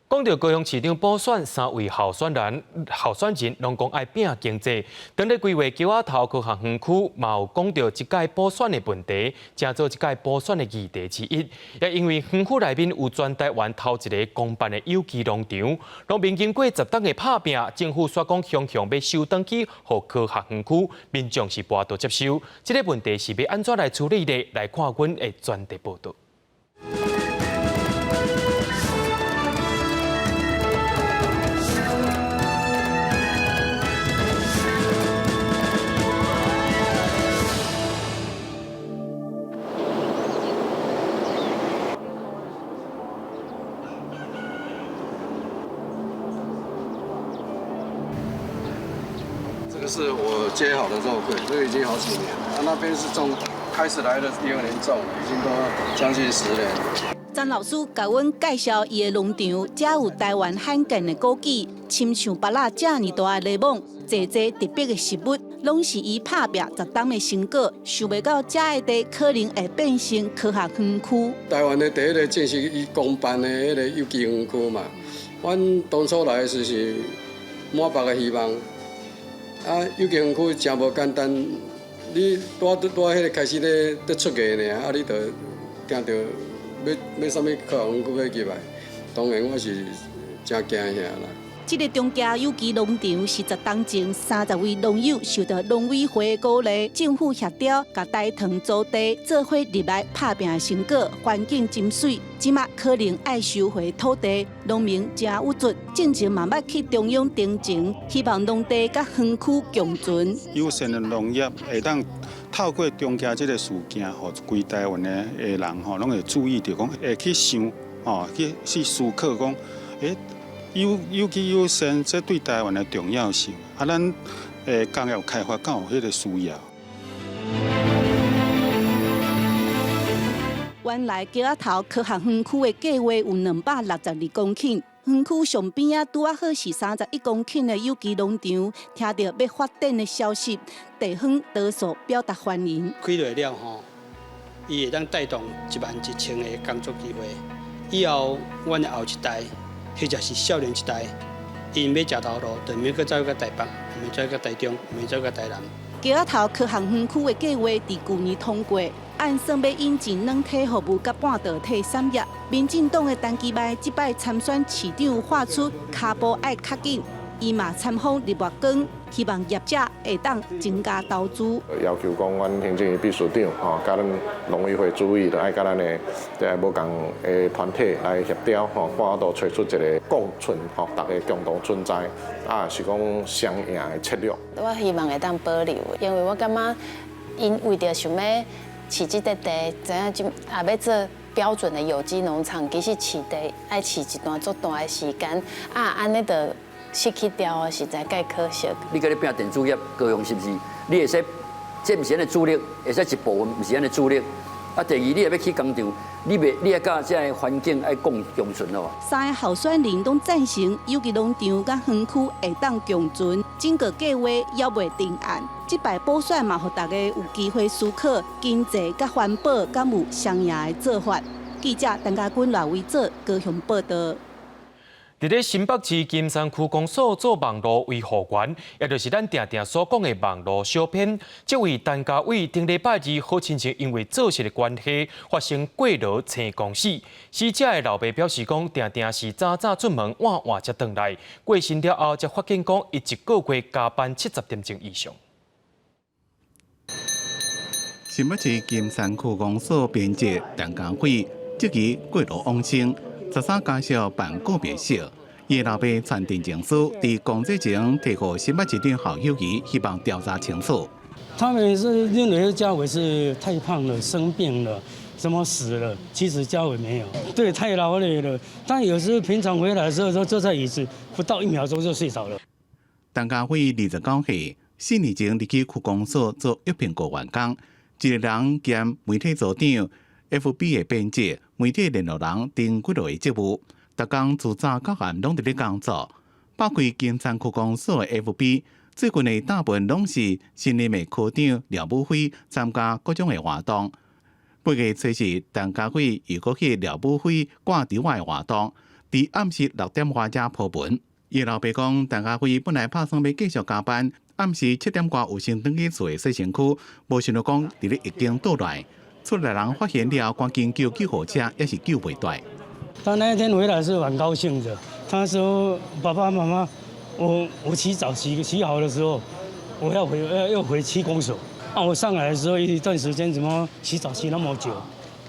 講到高雄市長補選，三位候選人候選人攏講愛拼經濟。當咧規劃橋仔頭科學園區，嘛有講到這屆補選的問題，成做這屆補選的議題之一。也因為園區內面有全台灣頭一个公辦的有機農場，農民經過十冬的拍拚，政府煞講雄雄欲收轉去予科學園區，民眾是無法度接受。這个問題是欲按怎來處理呢？來看阮的專題報導。這個是我接好的肉桂，這個已經好幾年了。那邊是種，開始來的第二年種，已經都將近10年。曾老師共阮介紹伊的農場，遮有台灣罕見的枸杞，親像芭樂遮爾大的檸檬，濟濟特別的食物，攏是伊拍拚十冬的成果。想袂到遮的地可能會變成科學園區。台灣的第一个正式以公辦的彼个有機園區嘛，阮當初來的時是滿腹的希望。啊，有機園區誠無簡單，你拄拄拄彼个開始咧咧出芽爾，啊，你就聽著欲欲啥物科學園區欲入來，當然我是誠驚嚇啦。這个中嘉有機農場是十冬前30位農友受到農委會的鼓勵，政府協調，共台糖租地做伙入來拍拚的成果，環境真媠。這馬可能愛收回土地，農民誠鬱卒，進前嘛捌去中央陳情，希望農地佮園區共存。友善的農業會當透過中嘉這个事件，予規台灣的人吼，攏會注意著講，會去想吼，去思考講，欸。有機友善，這對台灣的重要性。啊，咱工業開發敢有彼个需要？原來橋仔頭科學園區的計劃有262公頃，園區上邊仔拄仔好是31公頃的有機農場。聽著欲發展的消息，地方多數表達歡迎。開落了吼，伊會當帶動1萬1千个工作機會。以後，阮的後一代，或者是少年一代，𪜶欲食頭路，就毋免閣走去台北，毋免走去台中，毋免走去台南。橋仔頭科學園區的計劃佇舊年通過，按算欲引進軟體服務佮半導體產業。民進黨的陳其邁這擺參選市長，喊出跤步愛較緊，伊嘛參訪日月光，希望業者會當增加投資。要求講，阮行政院秘書長吼，佮咱農委會主委，著愛佮咱的這無仝的團體來協調吼，看法度揣出一个共存吼，大家共同存在，啊是講雙贏的策略。我希望會當保留，因為我感覺𪜶為著想欲飼這塊地，知影這也欲做標準的有機農場，其實飼地愛飼一段足大的時間，啊，按呢就失去掉，實在蓋可惜。你閣咧拼電子業，高雄是毋是？你會使，這毋是咱的主力，會使一部分毋是咱的主力。啊，第二，你若欲起工廠，你袂，你愛佮這个環境愛共存咯。三个候選人攏贊成有機農場佮園區會當共存，整個計劃猶未定案。這擺補選嘛，予大家有機會思考經濟佮環保敢有雙贏的做法。記者陳家軍、賴維哲高雄報導。佇咧新北市金山區公所做網路維護員，也就是咱定定所講的網路小編。這位陳家偉頂禮拜二好親像因為做事的關係，發生過勞青光死。死者的老爸表示講，定定是早早出門，晚晚才轉來。過身了後，才發現講，伊一個月加班70點鐘以上。新北市金山區公所編輯陳家偉，這期過勞往生，13家屬辦告別式。伊老爸傳陳情書，佇工作前提予新北市長侯友宜，希望調查清楚。他們是認為家偉是太胖了，生病了，什麼死了？其實家偉沒有，對，太勞累了。但有時候平常回來的時候，都坐在椅子，不到1秒鐘就睡着了。陳家偉29歲，4年前入去區公所做約聘僱員工，一个人兼媒體組長、FB 的編輯、媒體聯絡人等幾落个職務。逐工自早到暗攏佇咧工作，包括金山區公所的 FB，最近的大部分攏是新任的科長廖武輝參加各種的活動。8月初四，陳家偉又閣去廖武輝掛佇外的活動，佇暗時6點外才鋪文。伊老爸講，陳家輝本來拍算欲繼續加班，暗時7點外有先轉去厝的洗身軀，無想著講佇咧浴間倒來，厝內人發現了後，趕緊叫救護車，也是救袂蹛。他那一天回來是蠻高興的，他說：爸爸媽媽，我洗澡洗洗好的時候，我要回要要回區公所。啊，我上來的時候一段時間，怎麼洗澡洗那麼久？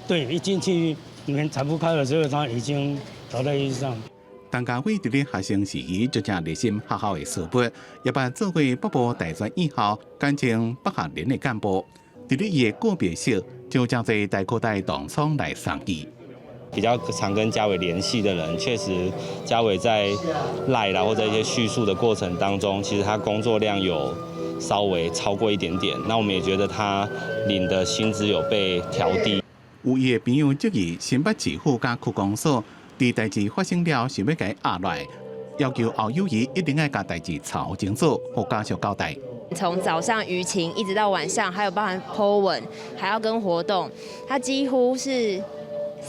對，一進去門踩不開的時候，他已經倒在地上。陳家輝佇咧學生時期就誠熱心學校的事務，也捌做過北部大專院校簡稱北學聯的幹部。佇咧伊的告別式，就誠濟大哥大同窗來送機。比較常跟家偉聯繫的人，確實家偉在 LINE 啦或者一些敘述的過程當中，其實他工作量有稍微超過一點點。那我們也覺得他領的薪資有被調低。有伊的朋友質疑新北市府佮區公所，佇代誌發生了，想欲共伊壓落來，要求侯友宜一定愛共代誌查清楚，予家屬交代。從早上輿情一直到晚上，還有包含 po 文，還要跟活動，他幾乎是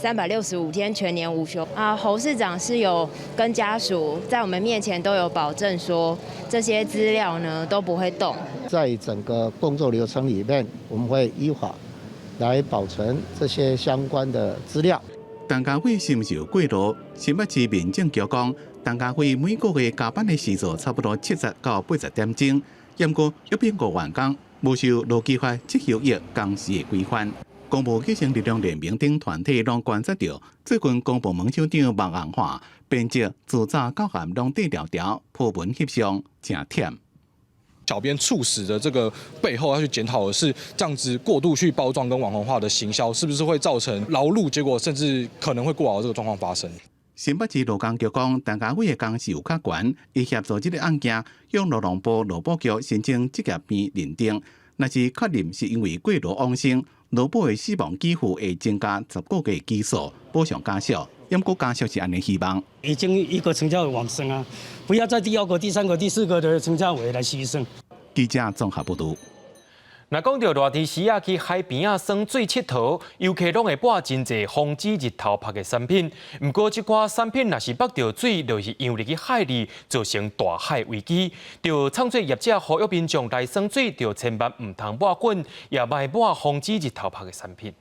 365天全年無休啊！侯市長是有跟家屬在我們面前都有保證說，這些資料呢都不會動。在整個工作流程裡面，我們會依法來保存這些相關的資料。陳家輝是毋是有過勞？新北市民政局講，陳家輝每個月加班的時數差不多70到80點鐘，毋過約聘僱員工無受勞基法績休約工時的規範。公部基層力量聯盟等團體攏觀察著，最近公部門首長網紅化，編輯自早到暗攏綴牢牢，鋪文翕相，誠忝。小編猝死的這個背後，要去檢討的是，這樣子過度去包裝跟網紅化的行銷，是不是會造成勞碌，結果甚至可能會過勞這個狀況發生？新北市勞工局講，陳家輝的工時有較懸，伊協助這個案件向勞動部勞保局申請職業病認定，若是確認是因為過勞往生，勞保的死亡給付會增加10個月基數，補償家屬。毋過家屬是按呢希望。已經一個陳家偉往生啊，不要再第二個、第三個、第四個的陳家偉來犧牲。記者綜合報導。若講著熱天時仔，去海邊仔耍水𨑨迌，遊客攏會抹真濟防止日頭曝的產品。毋過，這寡產品若是曝著水，就是溶入去海裡，造成大海危機。著創水業者呼籲民眾來耍水，著千萬毋通抹粉，也莫抹防止日頭曝的產品。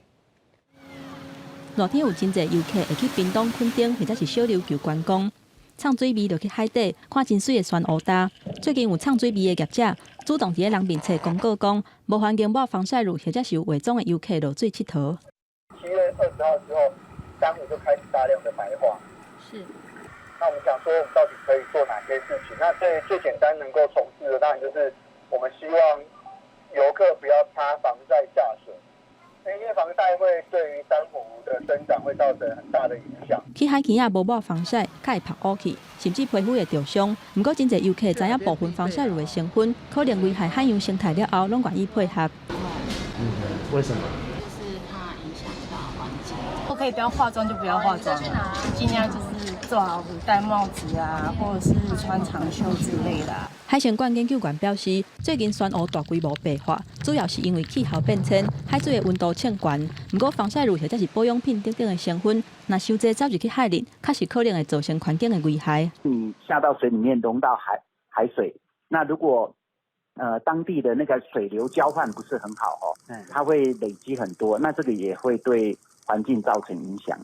熱天有真濟遊客會去屏東、墾丁或者是小琉球觀光，藏水味就去海底看真媠的珊瑚礁。最近有藏水味的業者主動佇咧人面冊公告講，無環境抹防曬乳或者是有化妝的遊客落水𨑨迌。7月20號之後，珊瑚就開始大量的白化。那我們想說，我們到底可以做哪些事情？那最最簡單能夠從事的，當然就是我們希望遊客不要擦防曬下水。因為防曬會對於珊瑚的生長會造成很大的影響。去海墘仔無抹防曬，較會曝烏去，甚至皮膚會著傷。毋過，真濟遊客知影部分防曬乳的成分可能危害海洋生態了後，攏願意配合。嗯，為什麼？就是怕影響到環境。我可以不要化妝就不要化妝，盡量就是做好戴帽子啊，或者是穿長袖之類的。海生館研究員表示，最近珊瑚大規模白化，主要是因為氣候變遷，海水的溫度升懸。毋過防曬乳或者是保養品等等的成分，若傷濟走入去海裡，確實可能會造成環境的危害。你下到水裡面溶到海水，那如果當地的那個水流交換不是很好哦，它會累積很多，那這個也會對環境造成影響。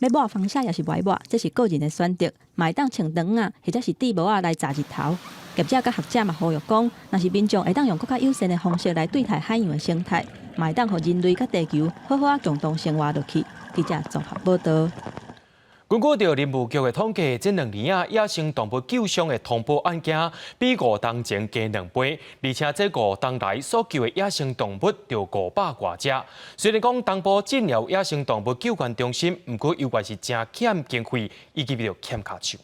欲抹防曬抑是袂抹，這是個人的選擇。嘛會當穿長仔或者是戴帽仔來遮日頭。業者佮學者嘛呼籲講，若是民眾會當用閣較友善的方式來對待海洋的生態，嘛會當予人類佮地球好好仔共同生活落去。記者綜合報導。根據著林務局的統計，這2年啊，野生動物救傷的通報案件比5冬前加2倍，而且這5冬來所救的野生動物著500外隻。雖然講東部進有野生動物救援中心，毋過猶原是誠欠經費，以及著欠跤手。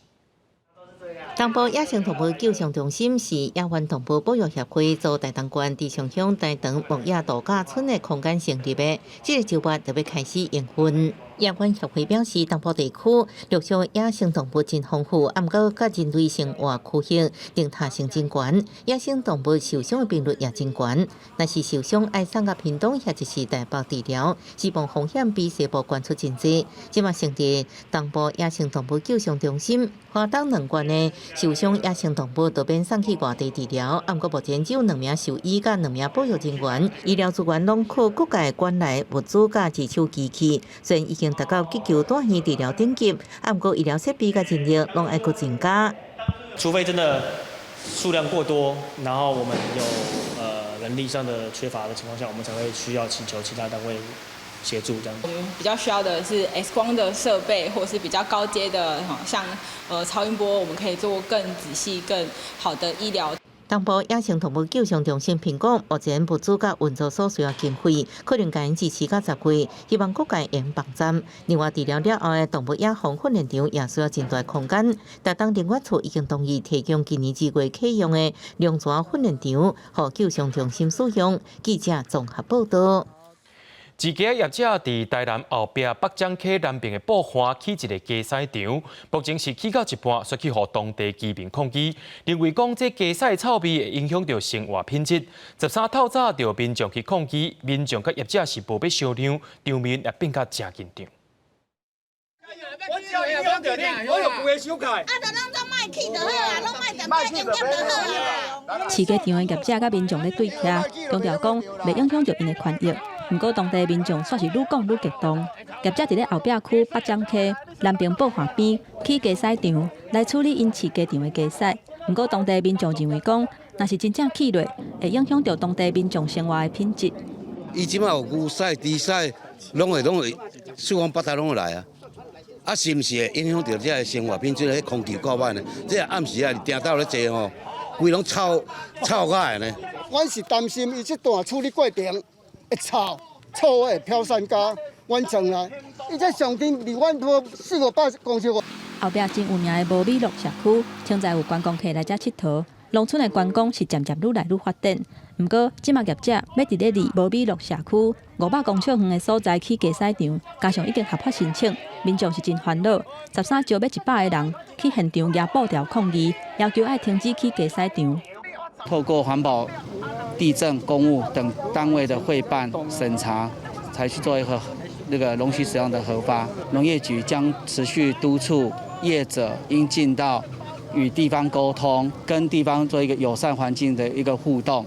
東部野生動物救傷中心是野原動物保育協會做台東縣池上鄉大長牧野度假村的空間成立的，這個周末就欲開始營運。野管協會表示，東部地區陸續野生動物真豐富，毋過佮人類生活區域定塔性真懸，野生動物受傷的頻率也真懸。若是受傷，愛送到屏東或者是台北治療，死亡風險比西部懸出真濟。這馬成立東部野生動物救傷中心，花東兩縣的受傷野生動物都免送去外地治療。毋過目前只有兩名獸醫佮兩名保育人員，醫療資源攏靠各界捐來物資佮二手機器，雖然已經達到急救住院治療等級，毋過醫療設備佮人力攏愛閣增加。除非真的數量過多，然後我們有人力上的缺乏的情況下，我們才會需要請求其他單位協助這樣。我們比較需要的是 X 光的設備，或是比較高階的，像超音波，我們可以做更仔細、更好的醫療。東部野生動物救傷中心評估，目前物資佮運作所需要經費，可能共𪜶支持到10月，希望各界會用幫贊。另外，治療了後的動物野防訓練場也需要真大空間。台東林管處已經同意提供今年2月啟用的龍泉訓練場，予救傷中心使用。記者綜合報道。一家業者佇台南後壁北漳溪南爿的布岸起一个雞屎場，目前是起到一半，煞去予當地居民抗議，認為講這雞屎臭味會影響著生活品質。13透早就民眾去抗議，民眾佮業者是無欲商量，場面也變甲誠緊張。我只要影響著你，我就規个收起。啊，就攏總莫起就好啊，攏莫踮遮營業就好啊。飼雞場的業者佮民眾咧對徛，強調講袂影響著𪜶的權益。毋過當地民眾煞是愈講愈激動。業者佇咧後壁區北漳溪南爿布岸邊起雞屎場來處理𪜶飼雞場的雞屎。毋過當地民眾認為講，若是真正起落，會影響著當地民眾生活的品質。伊這馬有牛屎、豬屎，攏會四方八達攏會來啊！啊，是毋是會影響著這个生活品質？彼空氣夠歹呢？這暗時啊，定斗咧坐吼，規攏臭臭甲的呢。阮是擔心伊這段處理過程會臭，臭會飄散到阮庄內。伊這上近離阮無四五百公尺。後壁真有名的無美樂社區，現在有觀光客來遮𨑨迌，農村的觀光是漸漸愈來愈發展。毋過，這馬業者欲佇咧離無美樂社區500公尺遠的所在起雞屎場，加上已經合法申請，民眾是真煩惱。13招欲100个人去現場舉布條抗議，要求愛停止起雞屎場。透過環保、地政、工務等單位的會辦審查，才去做一個那個容許使用的核發。農業局將持續督促業者應盡到與地方溝通，跟地方做一個友善環境的一個互動。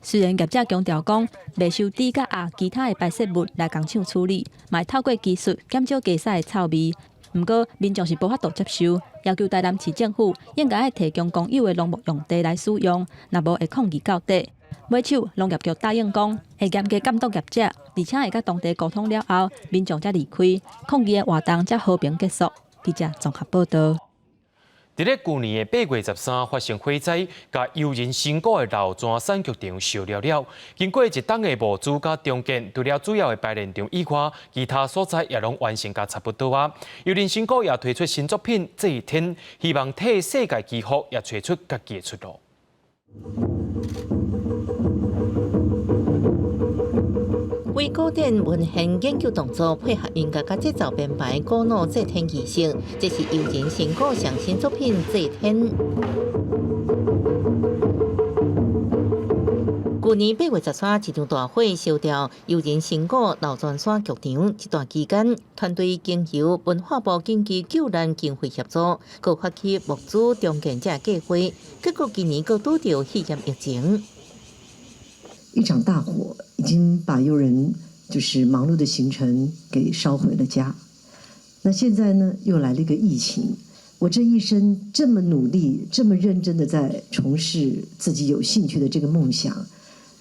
雖然業者強調講，袂收豬佮鴨其他的排泄物來工廠處理，嘛會透過技術減少雞屎的臭味。毋過民眾是無法度接受，要求台南市政府應該愛提供公有的農牧用地來使用，若無會抗議到底。尾手農業局答應講，會嚴格監督業者，而且會佮當地溝通了後，民眾才離開，抗議的活動才和平結束。記者綜合報道。佇咧舊年的8月13發生火災，共悠仁新谷的老泉產劇場燒了了。經過一冬的募資佮重建，除了主要的排練場以外，其他所在也攏完成甲差不多啊。悠仁新谷也推出新作品《祭天》，希望替世界祈福，也揣出家己的出路。為古典文獻研究動作，配合音樂佮節奏編排古老祭天儀式，這是悠仁新谷上新作品《祭天》。舊年8月13，一場大火燒掉悠仁新谷老泉山劇場。這段期間，團隊經由文化部緊急救難經費協助，閣發起募資重建這計劃。結果今年閣拄著肺炎疫情。一場大火已經把悠仁就是忙碌的行程給燒毀了家。那現在呢，又來了一個疫情。我這一生這麼努力，這麼認真的在從事自己有興趣的這個夢想，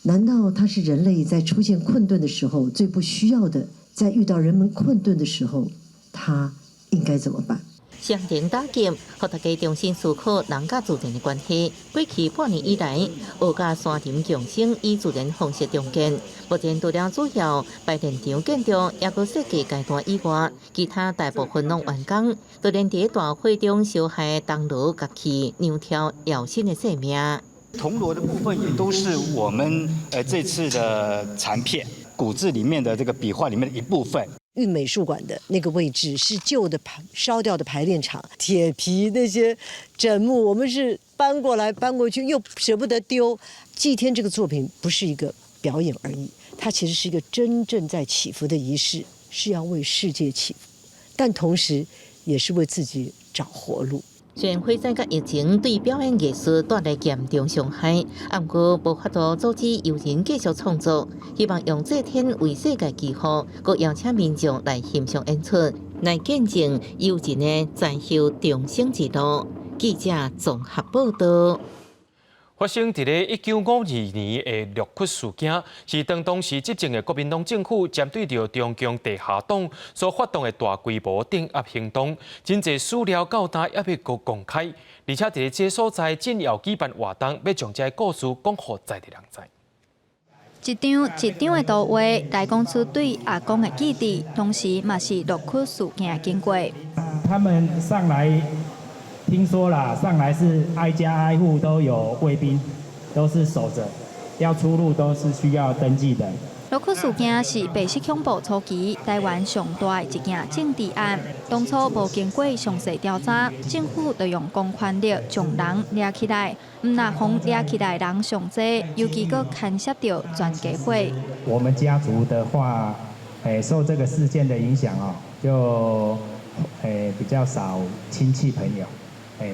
難道它是人類在出現困頓的時候最不需要的？在遇到人們困頓的時候，他應該怎麼辦？雙重打擊，予大家重新思考人佮自然的關係。過去半年以來，學佮山林共生，以自然方式重建。目前除了主要排練場建築，抑閣設計階段以外，其他大部分攏完工。就連佇大火中燒害的銅鑼、樂器、牛跳、搖身的生命。銅鑼的部分也都是我們這次的殘片，古字裡面的這個筆畫裡面的一部分。韻美術館的那個位置是舊的排燒掉的排練場，鐵皮那些枕木，我們是搬過來搬過去，又捨不得丟。祭天這個作品不是一個表演而已，它其實是一個真正在祈福的儀式，是要為世界祈福，但同時也是為自己找活路。雖然火災佮疫情對表演藝術帶來嚴重傷害，毋過無法度阻止遊人繼續創作，希望用祭天為世界祈福，閣邀請民眾來欣賞演出，來見證遊人的災後重生之路。記者綜合報道。發生佇咧1952年的六窟事件，是當時執政的國民黨政府針對著中共地下黨所發動的大規模鎮壓行動，真濟史料到今猶未閣公開，而且佇咧這所在正要舉辦活動，欲將這个故事講予在地人知。一張一張的圖畫來講出對阿公的記憶，同時嘛是六窟事件的經過。他們上來。聽說啦，上來是挨家挨戶都有衛兵，都是守著，要出入都是需要登記的。六窟事件是白色恐怖初期台灣上大的一件政治案。當初無經過詳細調查，政府就用公權力將人掠起來，毋但予掠起來人上濟，尤其閣牽涉著全家伙。我們家族的話，受這個事件的影響哦，就比較少親戚朋友。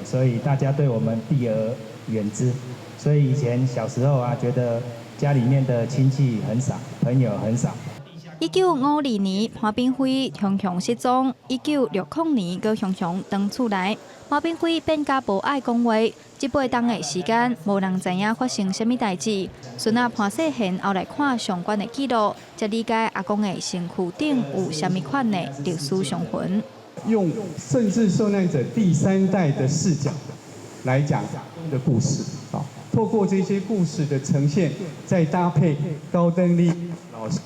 所以大家對我們避而遠之，所以以前小時候啊，覺得家裡面的親戚很少，朋友很少。1952年，潘秉輝雄雄失蹤；1960年，閣雄雄轉厝內。潘秉輝變甲無愛講話，這八冬的時間，無人知影發生啥物代誌。孫仔潘世賢後來看相關的記錄，才理解阿公的身軀頂有啥物款的歷史傷痕。用甚至受難者第三代的視角來講的故事，啊，透過這些故事的呈現，再搭配高登利老師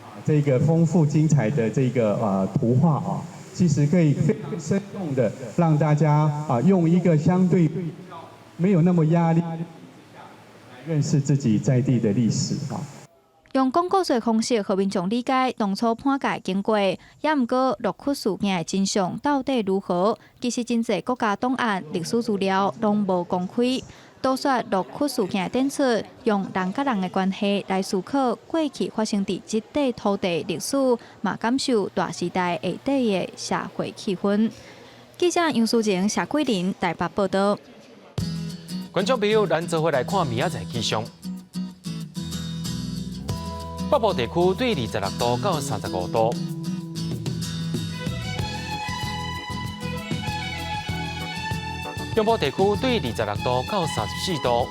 啊這個豐富精彩的這個圖畫啊，其實可以非常生動的讓大家啊用一個相對沒有那麼壓力來認識自己在地的歷史啊。用講故事的方式，予民眾理解當初判決經過，也毋過六窟事件的真相到底如何？其實真濟國家檔案、歷史資料攏無公開。都說六窟事件的展出，用人佮人的關係來思考過去發生佇這塊土地歷史，嘛感受大時代下底的社會氣氛。記者楊淑晴、謝桂林台北報道。觀眾朋友，咱做伙來看明仔載氣象。北部地區對26度到35度，中部地區對26度到34度，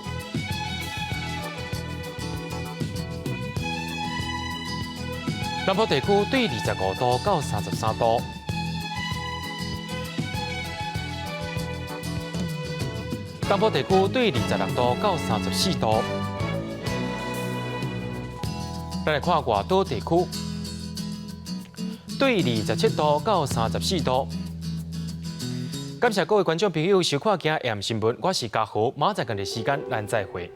南部地區對25度到33度，東部地區對26度到34度。咱來看外島地區，對27度到34度。感謝各位觀眾朋友收看今日 M 新聞，我是嘉豪，明仔載仝個時間咱再會。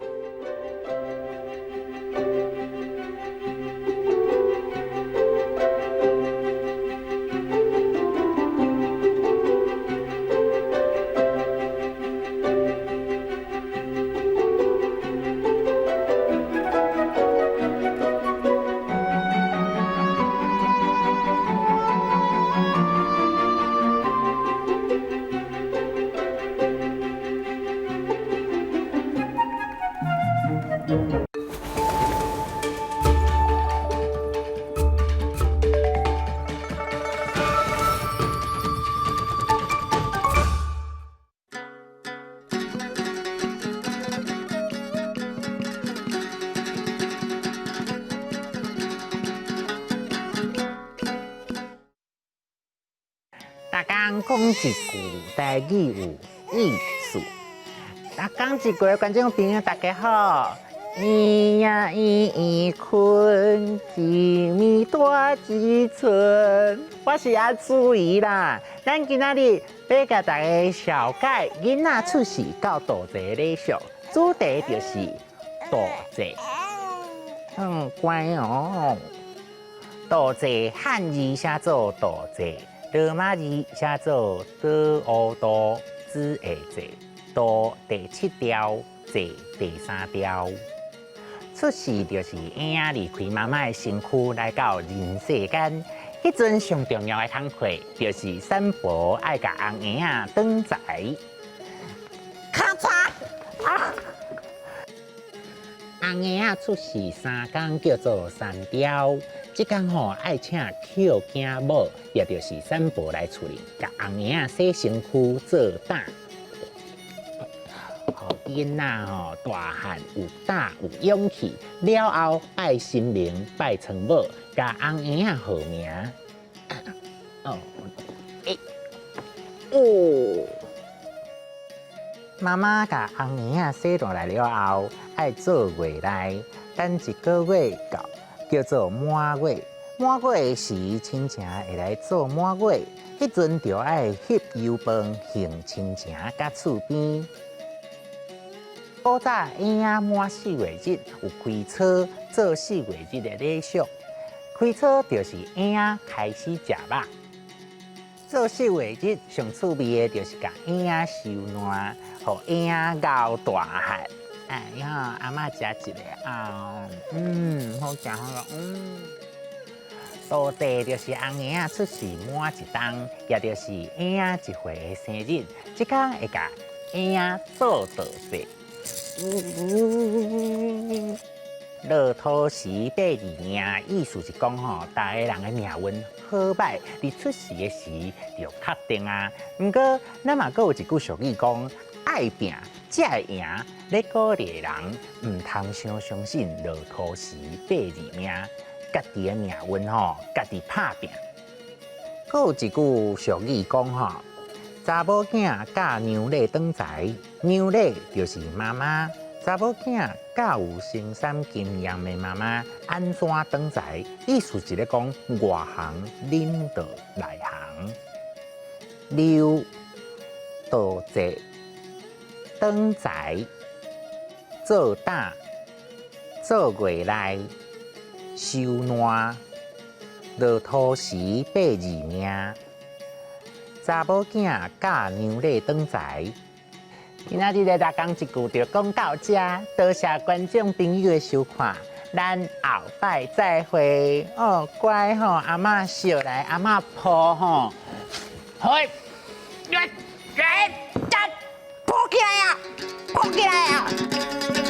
逐工講一句台語有意思。逐工一句，觀眾朋友大家好。圓呀圓圓睏，一暝大一寸。我是阿祖姨啦。咱今仔日欲共大家紹介囡仔出世到度節禮俗，主題就是度節。乖哦。道濟漢字寫做道濟，羅馬字寫做 D O 多子的濟，道第七調，濟第三調。出世就是嬰仔離開媽媽的身軀來到人世間，彼陣上重要的工課就是產婆愛共紅嬰仔轉財。咔嚓啊！紅嬰仔出世三工叫做三朝，這工吼愛請抾囝母，也就是產婆來厝裡，共紅嬰仔洗身軀做膽。予囡仔吼大漢有膽有勇氣，了後拜神明拜倉母，共紅嬰仔號名。哦，欸，哦，媽媽共紅嬰仔生落來了後，愛做月內，等一個月到，叫做滿月。滿月時，親情會來做滿月，彼陣就愛翕油飯還親情佮厝邊。古早嬰仔滿四月日有開初做四月日的禮俗，開初就是嬰仔開始食肉。做四月日上趣味的就是共嬰仔收爛，予嬰仔熬大漢。哎呀，阿嬤食一个啊，好食好食，嗯。道濟就是紅嬰仔出世滿一冬，也就是嬰仔一歲的生日，這工會共嬰仔做道濟。落土時八字命，意思是講吼，逐个人的命運好䆀，佇出世的時就確定啊。毋過，咱嘛閣有一句俗語講：愛拚才會贏。咧鼓勵人毋通傷相信落土時八字命，家己的命運吼，家己拍拚。閣有一句俗語講吼，查某囝教娘嬭轉財，娘嬭就是媽媽。查某囝教有生產經驗的媽媽按怎轉財？意思是咧講外行領導內行，溜道濟轉財做膽做月內收爛落土時八字命，查某囝教娘嬭轉財。今仔日的逐工一句就講到這，多謝觀眾朋友的收看，咱後擺再會哦，乖吼，阿嬤笑來，阿嬤抱吼，好，來來，抱起來啊，抱起來啊！